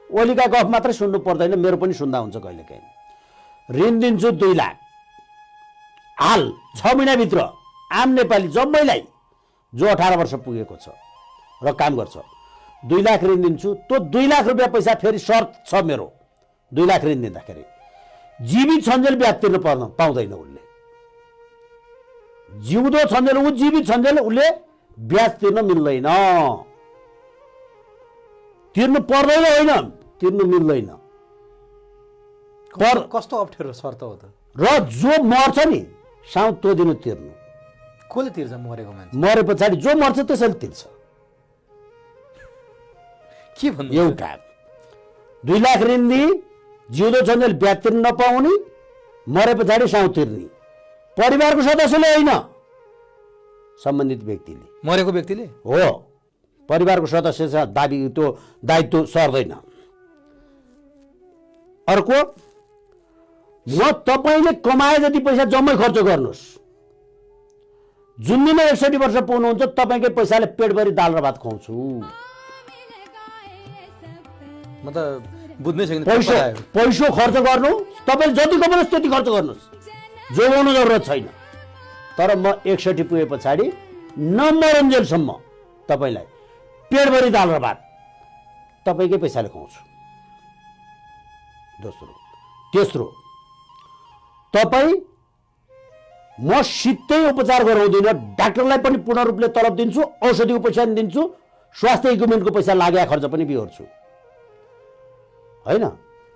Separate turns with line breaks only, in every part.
ओलीका गफ मात्रै सुन्नु पर्दैन, मेरो पनि सुन्दा हुन्छ कहिलेकाहीँ। ऋण दिन्छु 2 लाख, हाल 6 महिनाभित्र आम नेपाली जम्मैलाई जो 18 वर्ष पुगेको छ र काम गर्छ 2 लाख ऋण दिन्छु। त्यो 2 लाख रुपियाँ पैसा फेरि शर्त छ मेरो, 2 लाख ऋण दिँदाखेरि जीवित छन्जेल ब्याज तिर्न पाउँदैन उसले। जिउँदो छन्जेल ऊ जीवित छन्जेल उसले ब्याज तिर्न मिल्दैन, तिर्नु पर्दैन होइन, तिर्नु मिल्दैन।
कस्तो अप्ठ्यारो शर्त हो त?
र जो मर्छ नि साउँ त्यो दिन तिर्नु।
कसले तिर्छ मरेको मान्छे?
मरे पछाडि जो मर्छ त्यसैले तिर्छ।
के भन्नु?
एउटा 2 लाख ऋण दिई जिउँदो छन्जेल ब्याज तिर्न नपाउने, मरे पछाडि साउँ तिर्ने। परिवारको सदस्यले होइन, सम्बन्धित व्यक्तिले,
मरेको व्यक्तिले
हो। परिवारको सदस्यसँग त्यो दायित्व सर्दैन। अर्को, म तपाईँले कमाए जति पैसा जम्मै खर्च गर्नुहोस्, जुन दिन 61 वर्ष पुग्नुहुन्छ तपाईँकै पैसाले पेटभरि दाल र भात खुवाउँछु।
म त बुझ्नै सकिन।
पैसो खर्च गर्नु, तपाईँले जति कमाउनुहोस् त्यति खर्च गर्नुहोस्, जोगाउनु जरुरत छैन। तर म 61 पुगे पछाडि नमरुन्जेलसम्म तपाईँलाई पेटभरि दाल र भात तपाईँकै पैसाले खुवाउँछु। दोस्रो। तेस्रो, तपाईँ म सिधै उपचार गराउँदिनँ, डाक्टरलाई पनि पूर्ण रूपले तलब दिन्छु, औषधिको पैसा पनि दिन्छु, स्वास्थ्य इक्विपमेन्टको पैसा लाग्या खर्च पनि बिहोर्छु होइन।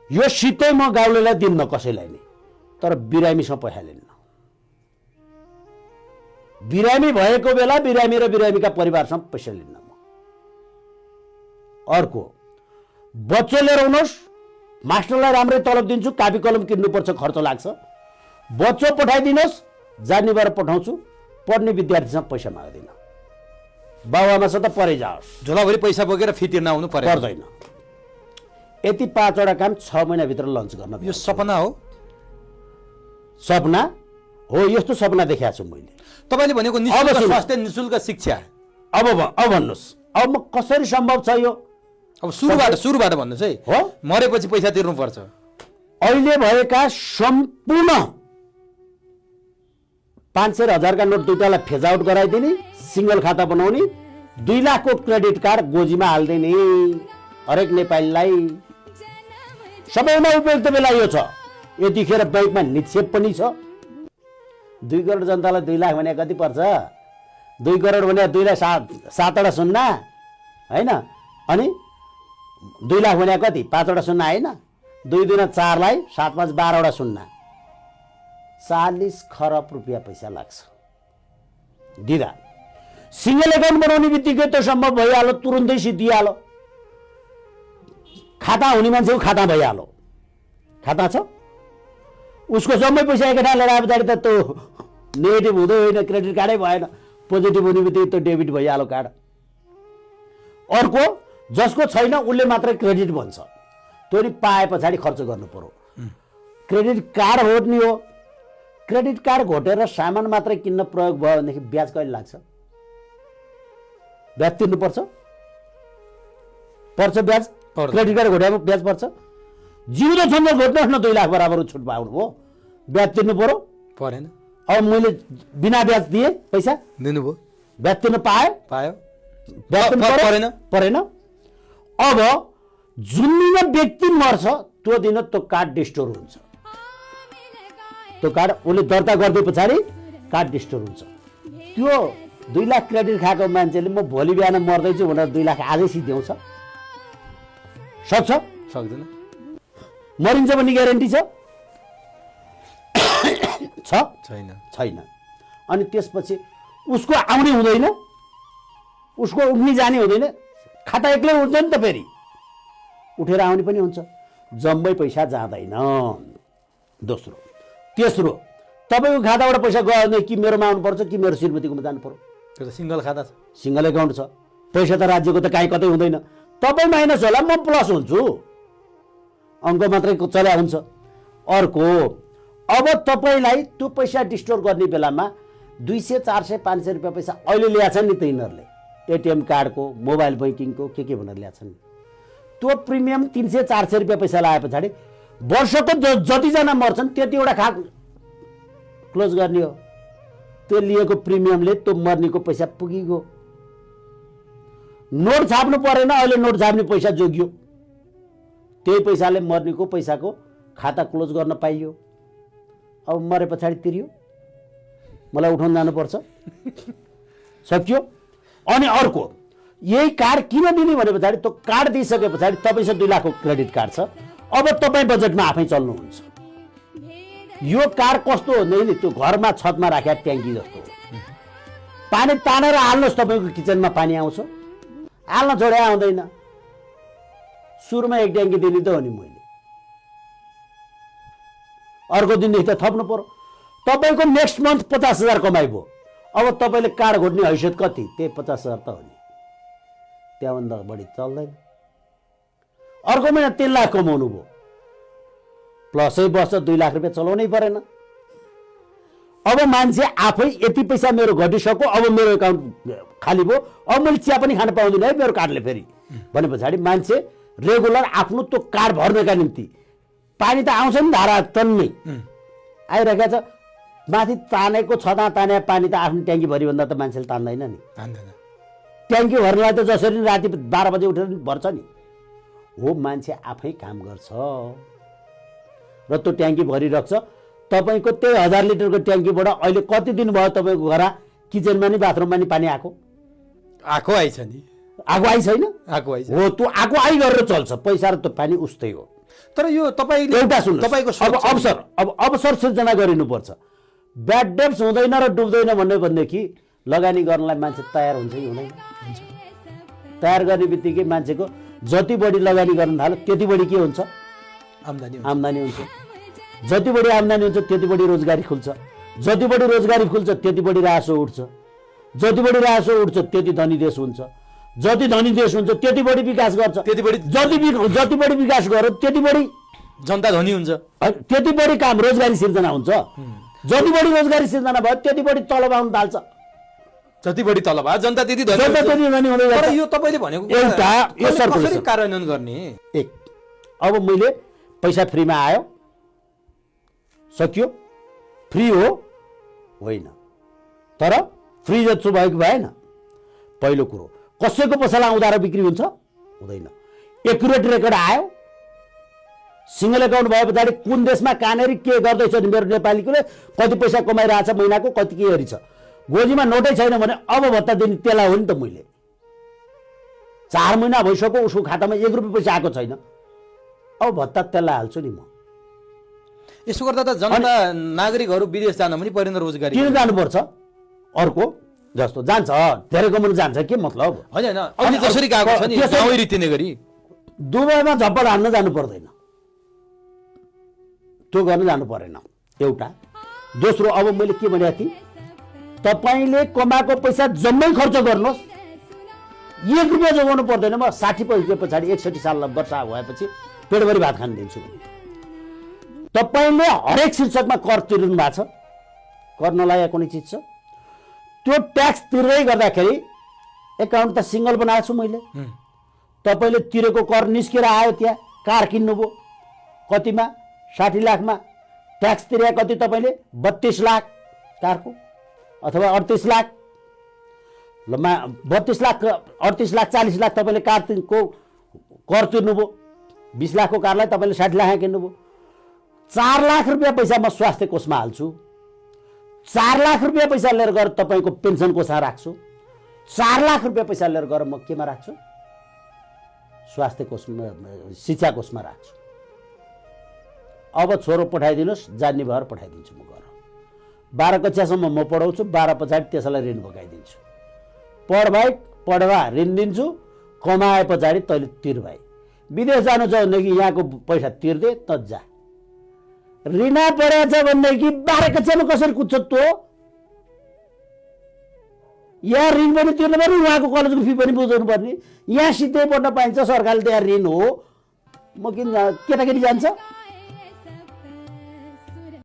यो सिधै म गाउँलेलाई दिन्न कसैलाई नै, तर बिरामीसँग पैसा लिन्न। बिरामी भएको बेला बिरामी र बिरामीका परिवारसँग पैसा लिन्न म। अर्को, बच्चो लिएर आउनुहोस्, मास्टरलाई राम्रै तलब दिन्छु, कापी कलम किन्नुपर्छ, खर्च लाग्छ। बच्चो पठाइदिनुहोस्, जाने भएर पठाउँछु, पढ्ने विद्यार्थीसँग पैसा माग्दिनँ। बाबुआमासँग त परै जाओस्,
झोलाभरि पैसा बोकेर फी तिर्न आउनु
पर्दैन। यति 5वटा काम 6 महिनाभित्र लन्च गर्न।
यो सपना हो?
सपना हो, यस्तो सपना देखाएको छु मैले।
तपाईँले भनेको निःशुल्क स्वास्थ्य, निःशुल्क शिक्षा।
अब भन्नुहोस्, अब म कसरी सम्भव छ यो?
अब सुरुबाट भन्नुहोस् है।
हो,
मरेपछि पैसा तिर्नुपर्छ।
अहिले भएका सम्पूर्ण 500 र 1000 का नोट दुईटालाई फेज आउट गराइदिने, सिंगल खाता बनाउने, 2 लाखको क्रेडिट कार्ड गोजीमा हालिदिने हरेक नेपालीलाई। सबैमा उपयुक्त बेला यो छ। यतिखेर बैंकमा निक्षेप पनि छ। 2 करोड जनतालाई 2 लाख भने कति पर्छ? 2 करोड भने 2 लाख 7वटा शून्य होइन, अनि 2 लाख भने कति? 5वटा शून्य होइन, 2 दुना 4 लाई 7 5 12वटा शून्य, 40 खरब रुपियाँ पैसा लाग्छ दिदा। सिंगल एकाउन्ट बनाउने बित्तिकै त सम्भव भइहाल्यो, तुरुन्तै सिद्धिहाल्यो। खाता हुने मान्छेको खाता भइहाल्यो, खाता छ, उसको जम्मै पैसा एकैठाउँ लिएर आए पछाडि त त्यो नेगेटिभ हुँदै होइन, क्रेडिट कार्डै भएन, पोजिटिभ हुने बित्तिकै त्यो डेबिट भइहाल्यो कार्ड। अर्को, जसको छैन उसले मात्रै क्रेडिट भन्छ, त्यो नि पाए पछाडि खर्च गर्नु पर्यो। क्रेडिट कार्ड घोट्ने हो। क्रेडिट कार्ड घोटेर सामान मात्रै किन्न प्रयोग भयो भनेदेखि ब्याज कहिले लाग्छ? ब्याज तिर्नुपर्छ, पर्छ ब्याज। क्रेडिट कार्ड घोटेमा ब्याज पर्छ। जिउँदो छन्जेल घोट्नुहोस् न, 2 लाख बराबर छुट पाउनु हो, ब्याज तिर्नु पर्यो?
परेन।
अब मैले बिना ब्याज दिए पैसा
दिनुभयो,
ब्याज तिर्नु पायो? ब्याज तिर्नु परेन। अब जुन दिन व्यक्ति मर्छ त्यो दिन त्यो कार्ड डिस्टोर हुन्छ। त्यो कार्ड उसले दर्ता गर्दै पछाडि कार्ड डिस्टोर हुन्छ। त्यो 2 लाख क्रेडिट खाएको मान्छेले म भोलि बिहान मर्दैछु भनेर 2 लाख आजै सिद्ध्याउँछ? सक्छ?
सक्दैन।
मरिन्छ भन्ने ग्यारेन्टी छ? छैन। अनि त्यसपछि उसको आउने हुँदैन, उसको उठ्ने जाने हुँदैन, खाता एक्लै हुन्छ नि त, फेरि उठेर आउने पनि हुन्छ, जम्मै पैसा जाँदैन। दोस्रो। तेस्रो, तपाईँको खाताबाट पैसा गयो भने कि मेरोमा आउनुपर्छ कि मेरो श्रीमतीकोमा जानु पर्यो?
त्यो त सिंगल खाता छ,
सिंगल एकाउन्ट छ, पैसा त राज्यको त काहीँ कतै हुँदैन। तपाईँ माइनस होला, म प्लस हुन्छु, अङ्क मात्रै चल्या हुन्छ। अर्को, अब तपाईँलाई त्यो पैसा डिस्टोर गर्ने बेलामा 200 400 500 रुपियाँ पैसा अहिले ल्याएछन् नि त यिनीहरूले, एटिएम कार्डको, मोबाइल बैंकिङको, के भनेर ल्याएछन्। त्यो प्रिमियम 300-400 रुपियाँ पैसा लाए पछाडि वर्षको जतिजना मर्छन् त्यतिवटा खाक क्लोज गर्ने हो। त्यो लिएको प्रिमियमले त्यो मर्नेको पैसा पुगिगयो। नोट छाप्नु परेन, अहिले नोट छाप्ने पैसा जोगियो। त्यही पैसाले मर्नेको पैसाको खाता क्लोज गर्न पाइयो। अब मरे पछाडि तिरियो, मलाई उठाउन जानुपर्छ, सकियो। अनि अर्को यही कार्ड किन दिने भने पछाडि त्यो कार्ड दिइसके पछाडि तपाईँसँग 2 लाखको क्रेडिट कार्ड छ। अब तपाईँ बजेटमा आफै चल्नुहुन्छ। यो कार्ड कस्तो हो नि, त्यो घरमा छतमा राखेर ट्याङ्की जस्तो हो। पानी तानेर हाल्नुहोस्, तपाईँको किचनमा पानी आउँछ, हाल्न छोडे आउँदैन। सुरुमा 1 ट्याङ्की दिने त हो नि मैले, अर्को दिनदेखि त थप्नु पर्यो। तपाईँको नेक्स्ट मन्थ 50,000 कमाइ भयो। अब तपाईँले कार्ड घोट्ने हैसियत कति? त्यही 50,000 त हो नि, त्यहाँभन्दा बढी चल्दैन। अर्को महिना 3 लाख कमाउनु भयो, प्लसै बस्छ, 2 लाख रुपियाँ चलाउनै परेन। अब मान्छे आफै यति पैसा मेरो घटिसक्यो, अब मेरो एकाउन्ट खाली भयो, अब मैले चिया पनि खान पाउँदिनँ है मेरो कार्डले फेरि भने पछाडि मान्छे रेगुलर आफ्नो त्यो कार्ड भर्नका निम्ति, पानी त आउँछ नि धारा तन्नै आइरहेको छ, माथि तानेको छदा ताने पानी त आफ्नो ट्याङ्की भरिभन्दा त मान्छेले तान्दैन नि। ट्याङ्की भर्नलाई त जसरी राति 12 बजे उठेर भर्छ नि, हो मान्छे आफै काम गर्छ र त्यो ट्याङ्की भरिराख्छ। तपाईँको त्यही 1000 लिटरको ट्याङ्कीबाट अहिले कति दिन भयो तपाईँको घर किचनमा नि बाथरुममा नि पानी आएको
आइछ नि,
आगो आइ छैन,
आइछ
हो त्यो आगो आइ गरेर चल्छ, पैसा र त्यो पानी उस्तै हो।
तर यो तपाईँले
एउटा सुन्नु,
तपाईँको
अब अवसर सिर्जना गरिनुपर्छ। ब्याड डेब्स हुँदैन र डुब्दैन भन्ने भनेदेखि लगानी गर्नलाई मान्छे तयार हुन्छ कि हुँदैन? तयार गर्ने बित्तिकै मान्छेको जति बढी लगानी गर्न थाल्यो त्यति बढी के हुन्छ? आम्दानी हुन्छ। जति बढी आम्दानी हुन्छ त्यति बढी रोजगारी खुल्छ, जति बढी रोजगारी खुल्छ त्यति बढी रासो उठ्छ, जति बढी रासो उठ्छ त्यति धनी देश हुन्छ, जति धनी देश हुन्छ त्यति बढी विकास गर्छ, जति बढी विकास गर्यो त्यति बढी
जनता धनी हुन्छ,
त्यति बढी काम रोजगारी सिर्जना हुन्छ। जति बढी रोजगारी सिर्जना भयो त्यति बढी तलब आउन थाल्छ,
जति बढी तलब भयो जनता त्यति धनी
हुँदै जान्छ।
तर यो तपाईँले भनेको
एउटा यो
कसरी कार्यान्वयन गर्ने?
एक, अब मैले पैसा फ्रीमा आयो, सकियो, फ्री हो होइन, तर फ्री जस्तो भएको भएन। पहिलो कुरो, कसैको पसलमा उधारो बिक्री हुन्छ? हुँदैन। एक्युरेट रेकर्ड आयो, सिंगल एकाउन्ट भए पछाडि कुन देशमा कहाँनेरि के गर्दैछ नि मेरो नेपालीकोले कति पैसा कमाइरहेछ महिनाको कति के गरी छ। गोजीमा नोटै छैन भने अब भत्ता दिने त्यसलाई हो नि त। मैले 4 महिना भइसक्यो उसको खातामा 1 रुपियाँ पैसा आएको छैन, अब भत्ता त्यसलाई हाल्छु नि म।
यसो गर्दा त जनता नागरिकहरू विदेश जान पनि परेन, रोजगारी
किन जानुपर्छ? अर्को जस्तो जान्छ, धेरै कमाउनु जान्छ, के मतलब?
होइन अहिले जसरी गएको छ नि गाउँ रीतिले गरी
दुबईमा झप्पड हान्न जानु पर्दैन, त्यो गर्न जानु परेन। एउटा। दोस्रो, अब मैले के भनेको थिएँ, तपाईँले कमाएको पैसा जम्मै खर्च गर्नुहोस्, 1 रुपियाँ जोगाउनु पर्दैन। म 60 पैसा पछाडि 61 साल वर्ष भएपछि पेटभरि भात खान दिन्छु। तपाईँले हरेक शीर्षकमा कर तिर्नु भएको छ, कर नलागेको कुनै चिज छ, त्यो ट्याक्स तिर्दै गर्दाखेरि एकाउन्ट त सिङ्गल बनाएको छु मैले। तपाईँले तिरेको कर निस्केर आयो, त्यहाँ कार किन्नुभयो कतिमा? 60 लाखमा। ट्याक्स तिरे कति तपाईँले? 32 लाख कारको, अथवा 38 लाख। ल 32 लाख 38 लाख 40 लाख तपाईँले कारको कर तिर्नुभयो। 20 लाखको कारलाई तपाईँले 60 लाख किन्नुभयो। 4 लाख रुपियाँ पैसा म स्वास्थ्य कोषमा हाल्छु, 4 लाख रुपियाँ पैसा लिएर गएर तपाईँको पेन्सन कोषमा राख्छु, 4 लाख रुपियाँ पैसा लिएर गएर म केमा राख्छु? स्वास्थ्य कोषमा, शिक्षा कोषमा राख्छु। अब छोरो पठाइदिनुहोस्, जान्ने भएर पठाइदिन्छु म घर। 12 कक्षासम्म म पढाउँछु, 12 पछाडि त्यसलाई ऋण भगाइदिन्छु। पढ भाइ, पढवा ऋण दिन्छु, कमाए पछाडि तैँले तिर भाइ। विदेश जानु छ भनेदेखि यहाँको पैसा तिर्दे त जा। ऋण परेको छ भनेदेखि 12 कक्षामा कसरी कुद्छ तँ? यहाँ ऋण पनि तिर्नु पर्ने, उहाँको कलेजको फी पनि बुझाउनु पर्ने। यहाँ सिधै पढ्न पाइन्छ, सरकारले त्यहाँ ऋण हो। म किन केटाकेटी जान्छ?